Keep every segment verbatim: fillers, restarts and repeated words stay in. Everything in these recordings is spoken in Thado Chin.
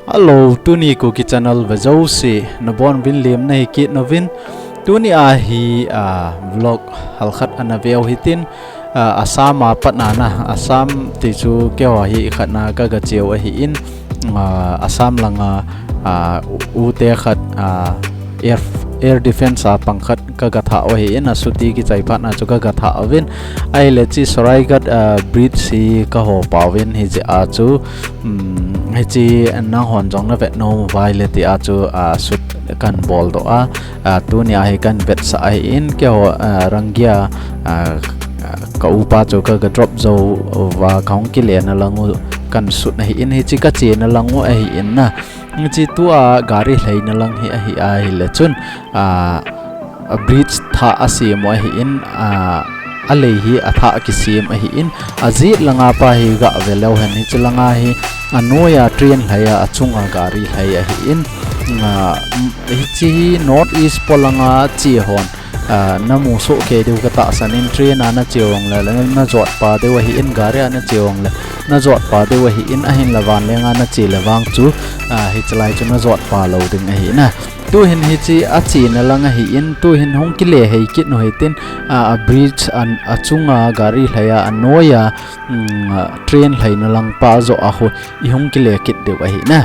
Hello, tuni Kuki Channel vejouse nabonuvin lemna hikit nauvin. Tuni a hi, ah, vlog halkhat ana veu hitin, ah, Assam a pat nana, Assam ti chu keiho hi khatna kagacheu ahin, ah, Assam langa, ah, u-, ute khat, ah, air, air defense a pang khat kagathah u ahin, a chuti kichai phatna chu kagathah uvin. Ahile hiche Saraighat, ah, bridge hi kaho pauvin hijeh a chu, um, hiche nanghon jong navet nom uva ahile tia chu, ah, shoot kahin boldoh a, ah, tuni a hi kahin vetsah ahin, keiho, ah, Rangia, ah, ka upa chu kaga drop jou uva kahung kile na lang u kahin shoot ahin, hiche kachena lang u ahin na. Hiche tua gari lheina lang hi ahi ahile chun, ah, a bridge thah asem u ahin, ah, alei hi athah kisem ahin, ajet langa pa hi gave leu hen, hiche langa hi anoiya train lhaiya achunga gari lhai ahin, ah, hiche hi North East polanga che hon, ah, namu soh kei diu katahsan in, train a nache jongle, le najotpa diu ahin, gari a nache jongle najotpa diu ahin, ahinla vanlenga nache le vang chu, ah, hiche lai chu najotpa lou ding ahi na. Tuhin hiche achena lang ahin, tuhin hung kile hei kit u hitin, ah, a bridge an, achunga gari lhaiya anoiya, um, ah, train lheina lang pa joh a khu ihung kile kit diu ahi na.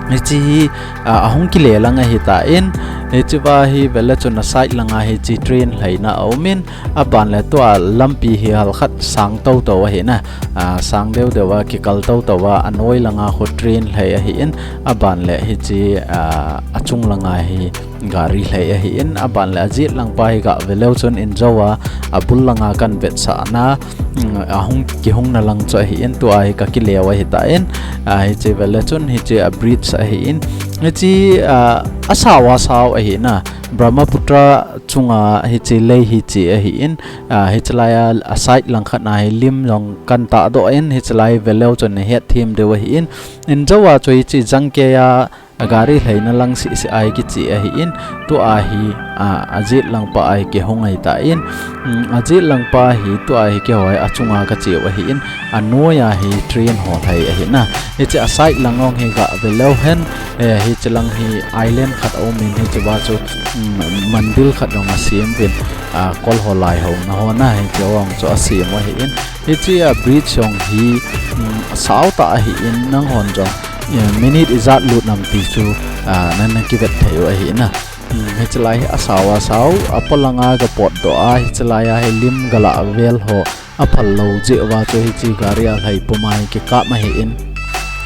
Hiche hi, ah, ahung kile lang ahitan, hichea hi vele chun aside langa hiche train lheina aumin, abanle tua lampi hi halkhat sang toutou ahi na, ah, sang deuhdeuh a kikal toutou a, anoi langa khu train lhai ahin, abanle hiche, ah, achung langa hi gari lhai ahin, abanle ajet lang pa hi gave leu chun injou a, abul langa kahin vetsahna, um, ahung kihungna lang chu ahin, tua hi kakile u ahitan, ah, hiche vele chun hiche a bridge ahin, hiche, ah, asao asao ahi na, Brahmaputra chunga hiche lei hiche ahin, ah, hiche laiya aside lang khatna hi lim jong kahin tahdoh in, hiche lai veleu chun nahet them diu ahin, injou a chu hiche jangkeiya gari lheina lang seh seh a hi kiche ahin, tua hi, ah, ajet lang pa a hi kihung ahitan, um, ajet lang pa hi tua hi keiho hi achunga kacheu ahin, anoiya hi train ho lhai ahi na. Hiche aside lang jong hi gave leu hen, eh, hiche lang hi island khat aumin, hichea chu, um, mandir khat jong asem uvin, ah, kol ho lai houna ho na, hiche jong chu asem u ahin, hiche a bridge jong hi, um, asao tah ahin, nanghon jong, eh, minute ijat lut nam ti chu, ah, nana kivet thei u ahi na. Um, hiche lai hi asao asao, apolanga kapotdoh a, hiche laiya hi lim galah vel ho aphal lou jeh uva chu hiche gari a lhai puma hi kikap ahin,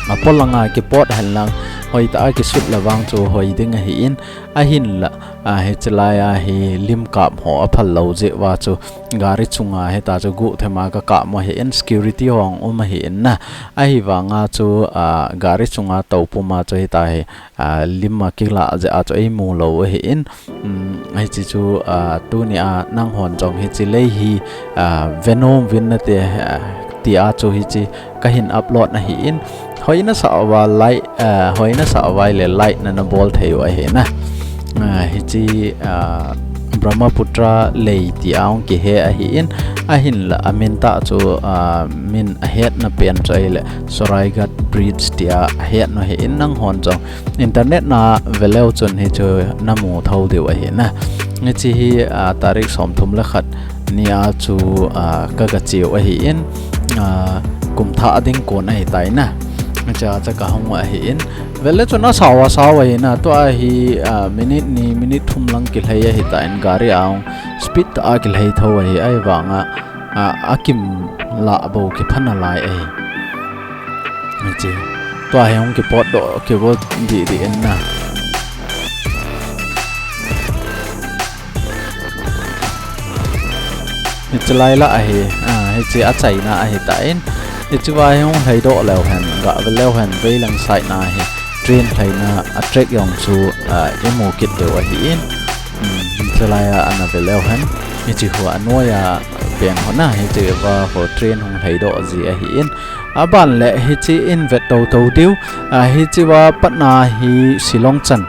apolanga kipot henlang hoitah a kisut le vang chu hoi ding ahin, ahinla, ah, hiche laiya hi lim kap ho aphal lou jeh uva chu gari chunga hita chu guhthima kakap u ahin, security ho jong um ahin na, ahivanga chu, ah, gari chunga tou puma chu hita hi, ah, lim akilah jeh a chu eimu lou ahin, um, hiche chu, ah, tunia nanghon jong hiche lei hi, ah, venom uvin nate, ah, tia chu hiche kahin upload ahin, hoina sah uva like, ah, hoina sah uva ahile like nana bol thei u ahi na. Ah, hiche, ah, Brahmaputra lei tia jong kihe ahin, ahinla amin tah chu, ah, min ahetna pen chu ahile Saraighat Bridge tia ahetna ahin, nanghon jong internet na veleu chun hichu namu thou diu ahi na. Hiche hi, ah, tarik somthum le khat nia chu, ah, kagacheu ahin, ah, kum thah ding kon ahitai na. Hichea chu kahung u ahin, vele chun asao asao ahi na, tua hi, ah, minute ni, minute thum lang kilhai ahitan, gari a jong speed tah a kilhai thou ahi, ahivanga, ah, akim lah bou kipha nalai ahi. Hiche, tua hi hung kipotdoh kibol didi in na. Hiche lai lah ahi, ah, hiche achaina ahitan, hichea hi hung lhaidoh leu hen, gave leu hen, veilang side na hi train lhaina a track jong chu, ah, imu kit diu ahin, um, hiche laiya ana ve leu hen, hiche khu anoiya peng ho na, hichea khu train hung lhaidoh ji ahin, abanle hiche in vet toutou diu, ah, hichea patna hi Shillong chan,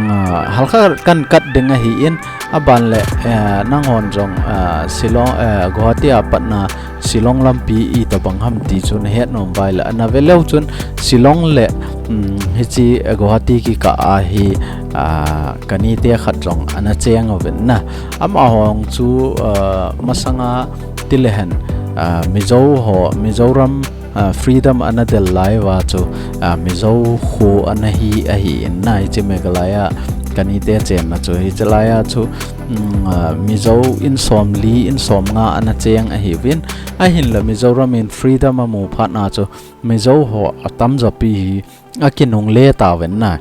ah, halkhat kahin kat ding ahin, abanle, eh, nanghon jong, ah, Shillong, eh, Guwahati a patna Shillong lampi itobang ham ti chu nahet nom uva ahile, ana veleu chun Shillong le, Um, hiche, eh, Guwahati kikah a hi, ah, kanite khat jong ana cheng uvin na. Amahon chu, ah, masanga tilehen, ah, Mizo ho, Mizoram, ah, freedom ana del lai uva chu, ah, Mizo kho ana hi ahin na, hiche Meghalaya kanite chenna chu. Hiche laiya chu, um, ah, Mizo in somli, in somnga ana cheng ahiuvin, ahinla Mizoram in freedom amu phat na chu, Mizo ho atamjo pi hi akinungle tauvin na.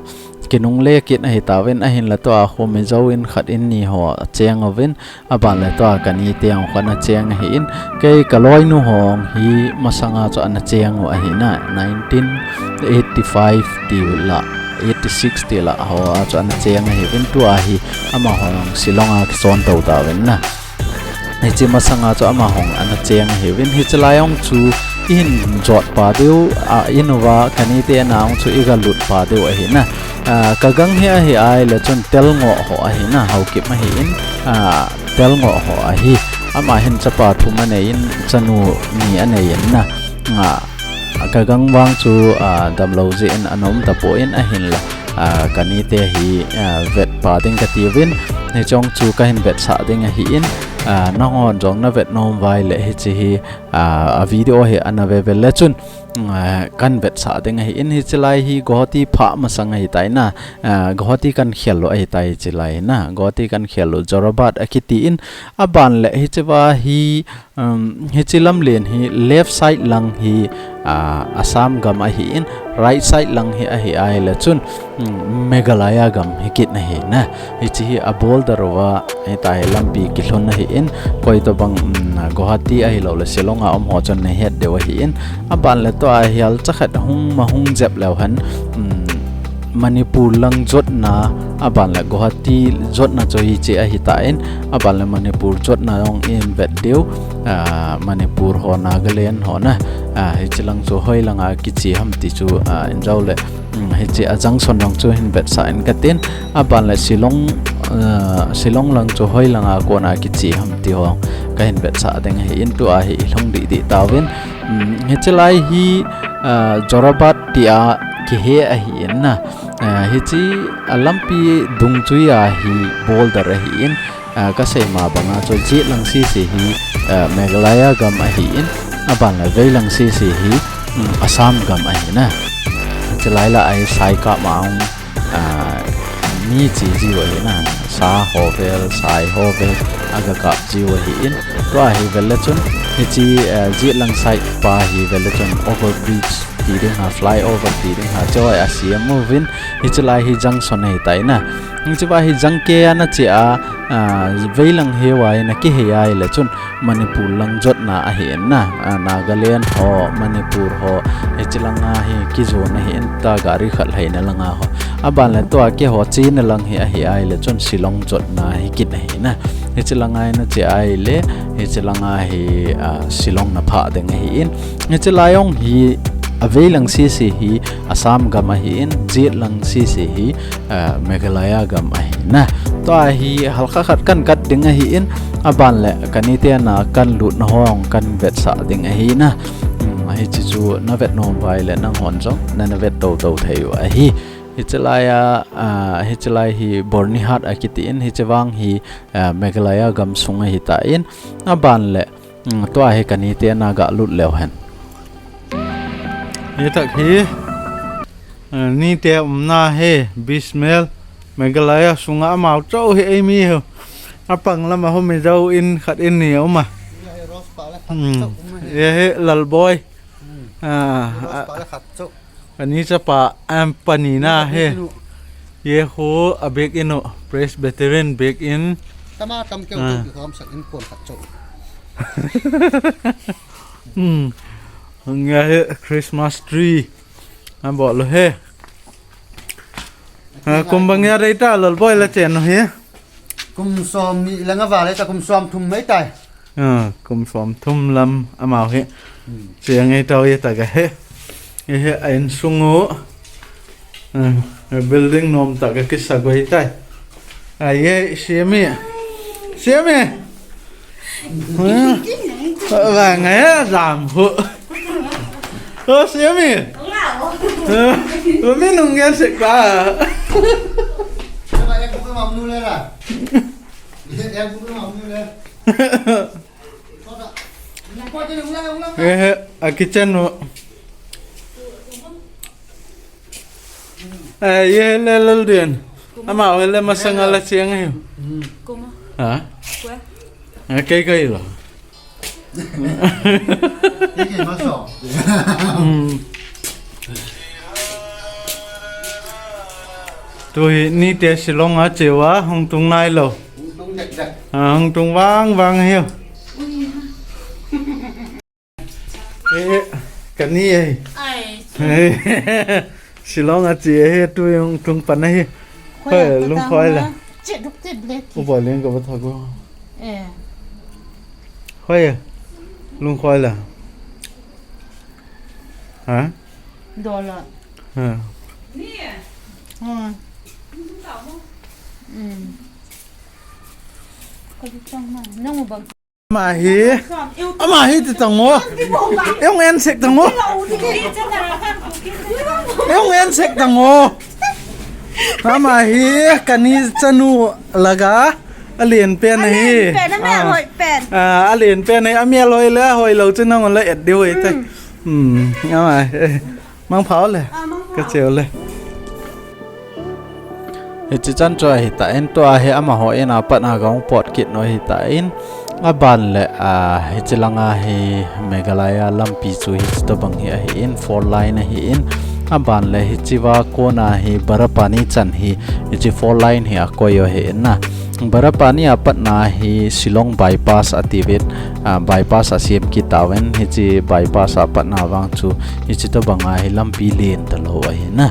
Kinungle kit ahi tauvin, ahinla tua khu Mizo in khat in ni ho acheng uvin, aban le tua kanite jong khu ana cheng ahin, kei kaloinu ho hi masanga chu ana cheng u ahi na, nineteen eighty-five ti lah, eighty-six ti lah ho a chu ana cheng ahiuvin, tua hi amaho jong Shillong a kison tou tauvin na. Hiche masanga chu amahon ana cheng ahiuvin, hiche lai jong chu ihin jot pa diu, a, in uva kanite na jong chu iga lut pa diu ahi na. A, ka gang hi ahi ai le chun Telngoh ho ahi na, Haokip ahin, a, Telngoh ho ahi. Ama hin chapa thum anei in chanu ni anei in na. A, ka gang vang chu, a, damlou jeh in ana um tapon ahinla, a, kanite hi, a, vet pa ding kati uvin, hiche jong chu kahin vetsah ding ahin, a, nanghon jong na vet nom uva ahile hiche hi, a, a video hi ana ve vel le chun, a, kahin vetsah ding ahin, hiche lai hi Guwahati phah masang ahitai na, a, Guwahati kahin khel u ahitai hiche lai na, Guwahati kahin khel u Jorabat akiti in, aban le hiche va hi, Um, hiche lamlen hi left side lang hi, ah, Assam gam ahin, right side lang hi ahi ai le chun, um, Meghalaya gam hi kit ahi na. Hiche hi a border uva, hitia hi lampi kilhun ahin, koi tobang, um, Guwahati ahilou le Shillong a um ho chun nahet diu ahin, aban le tua hi halcha khat hung ma hung jep leu hen, um, Manipur lang jotna, aban le Guwahati jotna chu hiche ahitan, aban le Manipur jotna jong ihin vet diu, ah, Manipur ho, Nagaland ho na, ah, hiche lang chu hoi langa kiche ham ti chu, ah, in jou le, um, hiche a junction jong chu hin vetsah in katin, aban le Shillong, ah, Shillong lang chu hoi langa kona kiche ham ti ho kahin vetsah ding ahin, tua hi ilhung dih dih tauvin, um, hiche lai hi, ah, Jorabat tia kihe ahin na. Ah, hiche a lampi dungjuia hi border ahin, ah, kasei ma banga chu jetlang sese hi, ah, Meghalaya gam ahin, aban le veilang sese hi, um, Assam gam ahi na. Hiche lai lah a hi Saikap a hung, ah, mi che jiu ahi na. Sa ho vel, Sai ho vel, aga kap jiu ahin. Tua hi vel le chun, hiche, ah, jetlang side pa hi vel le chun overbridge ti ding ham, flyover ti ding ham, chua asem uvin, hiche lai hi junction ahitai na. Hiche va hi jangkei a nache a, ah, veilang hiva hi nakihei ai le chun Manipur lang jotna ahin na, ah, Nagaland ho, Manipur ho, hiche langa hi kijon ahin, ta gari khat lhaina langa ho. Aban le tua keiho chena lang hi ahi ai le chun Shillong jotna hi kit ahi na. Hiche langa hi nache ai le, hiche langa hi, ah, Shillong naphah ding ahin. Hiche lai jong hi, a veilang sese hi Assam gam ahin, jetlang sese hi, ah, Meghalaya gam ahi na. Tua hi halkha khat kahin kat ding ahin, aban le kanite na kahin lutna ho jong kahin vetsah ding ahi na. Um, hiche chu na vet nom uva ahile nanghon jong nana vet tou tou thei u ahi. Hiche lai a, ah, hiche lai hi Byrnihat akitin, hiche vang hi, ah, Meghalaya gam sung ahitan, aban le, um, tua hi kanite na ga lut leu hen. Hitak hi, ah, nite umna hi, Bismel, Meghalaya sunga amau chou hi eimi hi. Apang lama ho Mizo in khat in ni a um a. Hmm. Ye hi Lalboi. Ah, Ani chapa, em, pani na he. Ye ho a biak in u, Presbyterian biak in. Tama tam keu tu ki kham sak in kon khat chou. Hmm. Hung ya he Christmas tree. An bol lo he. Ha, kum bang ya dei ta Lalboi la chen no he. Kum som ni langa vale ta kum som thum mai tai. Ah, kum som thum lam amau hi. Hmm. Chia ngai tau ye ta ka he. Ye he a insung u. Ah, building nom ta ka kisa goi tai. Ah, ye Siami. Siami. Ah, va ngai a jam hu. Oh, Siami. Umi nung yan sek pa. Eh, a kitchen no. Eh, ye le lal din. Ama le masanga la chiang hi. Kuma. Ha? Kua. Eh, kai kai lo. Kei kei ma so. Hmm. Tu hi ni te Shillong a cheu a hung tung nai lo. Hung tung dek dek. Ah, hung tung vang vang hi. Eh, ka ni eh. Ai. Shillong a che eh tu hung tung pan ahi. Hoi, lung khoi la. Che duk te black. U ba leng ka ba tha ko. Eh. Hoi, lung khoi la. Ha? Dollar. Ha. Ha. Hmm. Ka di chang ma. Nang u bang. Ama hi. Ama hi ti tang o. Eung en sek tang o. Eung en sek tang o. Ama hi ka ni chanu laga. A len pen ahi. A len pen, a mel hoi pen. Ah, a len pen ahi, a mel hoi le, hoi lo chu nang la et diu ahi tai. Hmm. Hmm, ama, eh, mang phao le. Ah, mang phao. Ka cheu le. Hichi chan chu ahi ta in, tua hi amaho in a pat na gong pot kit no ahi ta in. A ban le, ah, hichi langa hi Meghalaya lampi chu hichi to bang hi ahi in, four line ahi in. A ban le hichi va kona hi Barapani chan hi, hichi four line hi a koi u ahi in na. Barapani a pat na hi Shillong bypass a ti vet, ah, bypass a siam kit ta ven, hichi bypass a pat na vang chu hichi to bang a hi lampi len ta lo ahi na.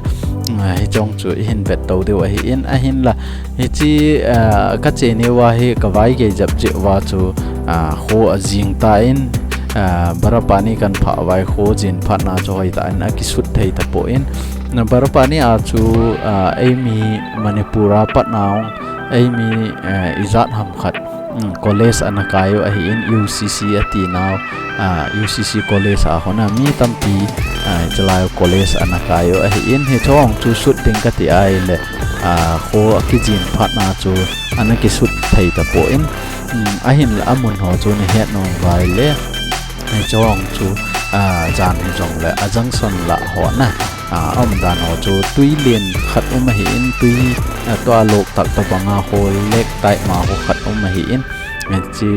Ah, hichong chu i hin vet to diu ahi in, ahin la hichi, ah, ka che ni va hi ka vai gei jap che va chu, ah, kho a jing ta in, ah, Barapani kan pha vai kho jin phat na chu hoi ta in a kisut thei ta po in. Na Barapani a chu, ah, eimi Manipur a pat na ong, eimi, eh, ijat ham khat, mm, college ana kai u ahi in U C C a ti nau, ah, U C C college a hona mi tampi, ah, chalai college ana kai u ahi in, hichong chu sut ding ka ti ai le, ah, kho a kijin phat na chu ana kisut thei ta po in, mm, ahin la amun ho chu ni het nong vai le, hichong chu, ah, jan hi jong le a junction la hona. Ah, a um dan ho chu tui len khat um ahi in, tui, ah, tua lok tak to banga ho lek tai ma ho khat um ahi in. Eh, chi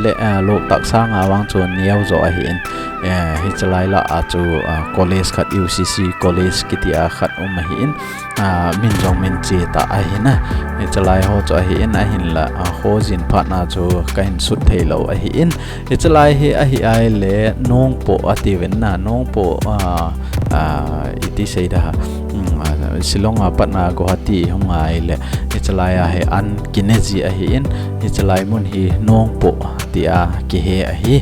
le, ah, lok tak sanga vang chu neo jo ahi in. Eh, hichalai la a chu, ah, college khat U C C college kiti a khat um ahi in. Ah, min jong min che ta ahi na. Hichalai ho chu ahi in ahin la, ah, kho jin phat na chu ka hin sut thei lo ahi in. Hichalai hi ahi ai le Nongpoh a ti ven na, Nongpoh, ah, ah, iti sei da ha. Mm, ah, Shillong a pat na Guwahati hung ai le. Hichalai a hi an kine ji ahi in, hichalai mun hi Nongpoh ti a kihe ahi.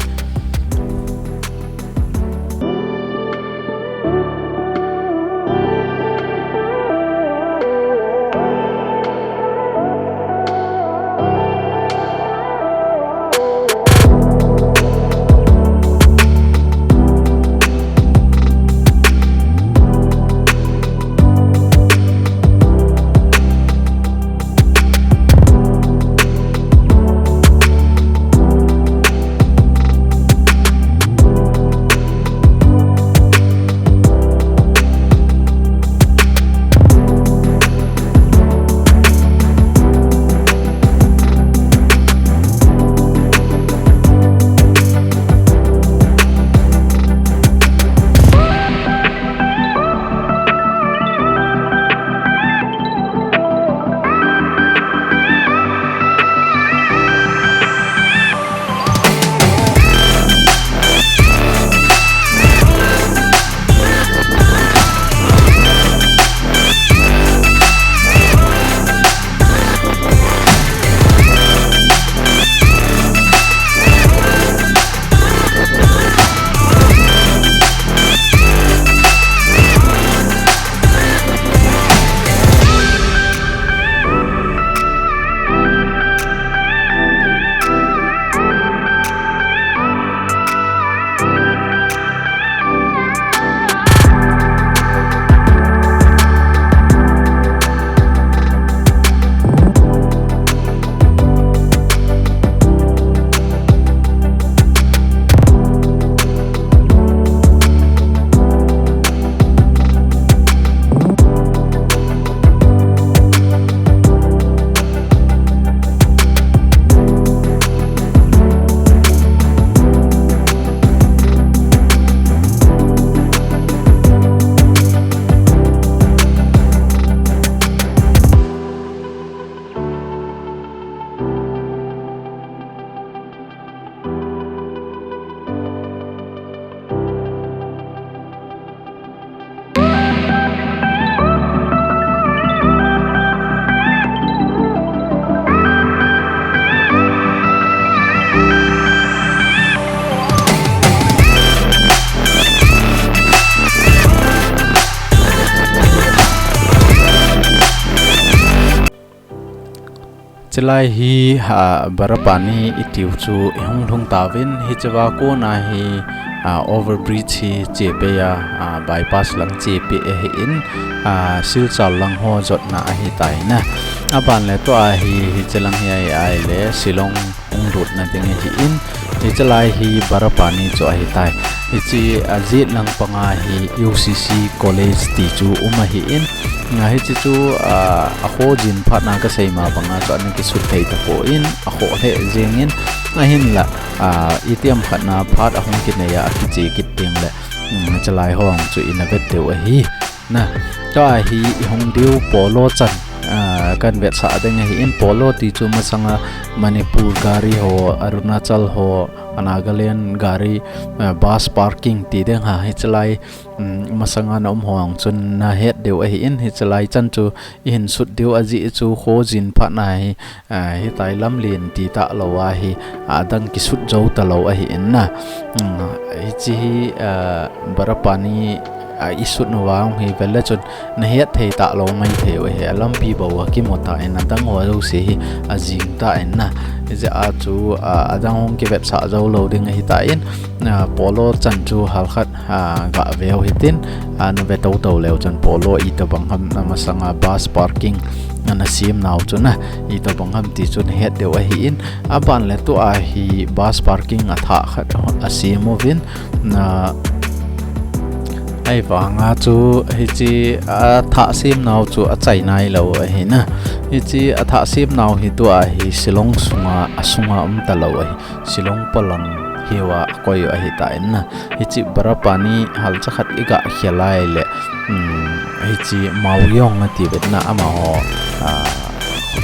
Chulai hi, ah, Barapani itiu chu ihung lhung tauvin, hichea kona hi, ah, overbridge hi chepe a, ah, bypass lang chepe ahin, ah, Silchar lang ho jotna ahitai na. Aban le tua hi, hiche lang hi ahi, ahile Shillong hung lutna ding ahin, hichelai hi Barapani chu ahitai. Hiche ajet lang panga hi U C C College ti chu um ahin, a hiche chu, ah, akhojin phatna kasei ma banga chu ana kisut thei tapon, akhoh lheh jengin, ahinla, ah, itiham khatna phat ahung kinei a akiche kit ding le, um, hichelai ho chu ina vet diu ahi. Na, tua hi ihung diu Polo chan, ah, kan vetsah ding ahin, Polo ti chu masanga Manipur gari ho, Arunachal ho, Nagaland gari, ah, bus parking ti ding ha, hichelai, um, masanga na um ho chun nahet diu ahin, hichelai chan chu ihin sut diu ajeh chu khojin phatna hi, ah, hitia lamlen ti talou ahi, adang kisut jou talou ahin na. Um, hiche hi, ah, Barapani, ah, isut nauva hi vele chun nahet thei talou maithei u ahi, alampi bou a kimu tan adang ho jouse hi ajing tan na. Hijeh a chu, ah, adang hung kivetsah jou lou ding ahitan, ah, Polo chan chu halkhat, ah, gaveu hitin, ah, nave toutou leu chun Polo itobang ham na masanga bus parking ana sem nau chu na, itobang ham ti chu nahet diu ahin, aban le tua hi bus parking athah khat asem uvin, na, ahivanga chu hiche athah sem nau chu achai nailou ahi na. Hiche athah sem nau hi tua hi Shillong sunga, asunga um talou ahi. Shillong polang hiuva akoi u ahitan na. Hiche Barapani halcha khat iga khel a ahile, um, hiche Maoyong atiuvin na amaho, ah,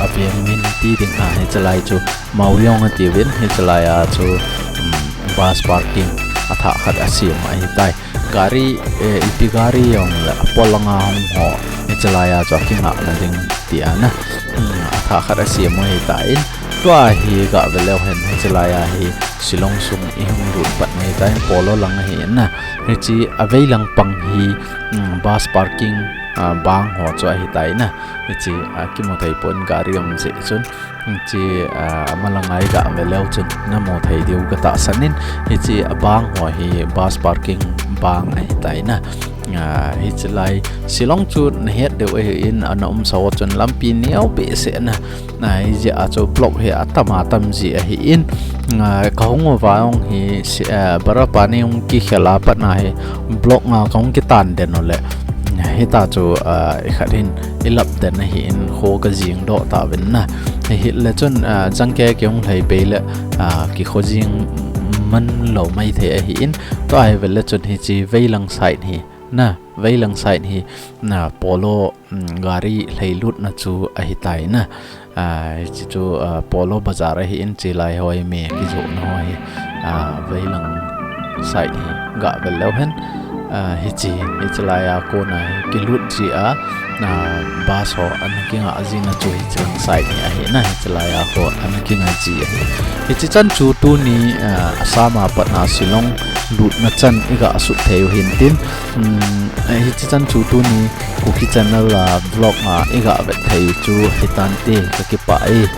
aveng min ti ding ha, hichelai chu Maoyong atiuvin, hichelai a chu, um, bus parking athah khat asem ahitai. Gari, eh, ipi gari jongle apolanga hung ho, hichelai a chu akingahna ding ti a na. Um, athah khat asem u ahitan, tua hi gave leu hen, hichelai a hi Shillong sung ihung lut pat u ahitan, Polo lang ahin na. Hiche avei lang pang hi, um, bus parking, ah, bang ho chu ahitai na. Hiche, ah, kimu thei pon gari um jeh chun. Hiche, ah, amalanga iga ve leu chun namu thei diu katahsan in, hiche abang ho hi bus parking bang ahitai na. Ah, hichelai Shillong chu nahet diu ahin, ana umsa ho chun lampi neo behseh na. Ah, hijeh a chu block hi atam atam ji ahin, ah, kahung uva jong hi si, ah, Barapani hung kikhel a pat na hi block nga kahung kitan den u le, hita chu, ah, ikhat hin ilap den ahin kho kajing doh tauvin na. Hile chun, ah, changkei kihung lhai pei le, ah, kikho jing man lou maithei ahin, tua hi vele chun hiche veilang side hi na, veilang side hi na Polo, um, gari lheilutna chu ahitai na. Ah, hiche chu, ah, Polo Bazar ahin, chelai ho hi mi kijohna ho hi, ah, veilang side hi gave leu hen. Ah, hiche, hichelai a kona hi kilut ji a, ah, bus ho ana kingah jina chu hichelang side hi ahi na, hichelai a ho ana kingah ji ahi. Hiche chan chu tuni, ah, Assam a pat na Shillong lutna chan iga sut thei u hintin, um, hiche chan chu tuni Kuki Channel a vlog a iga vet thei u chu hitante, kakipah e.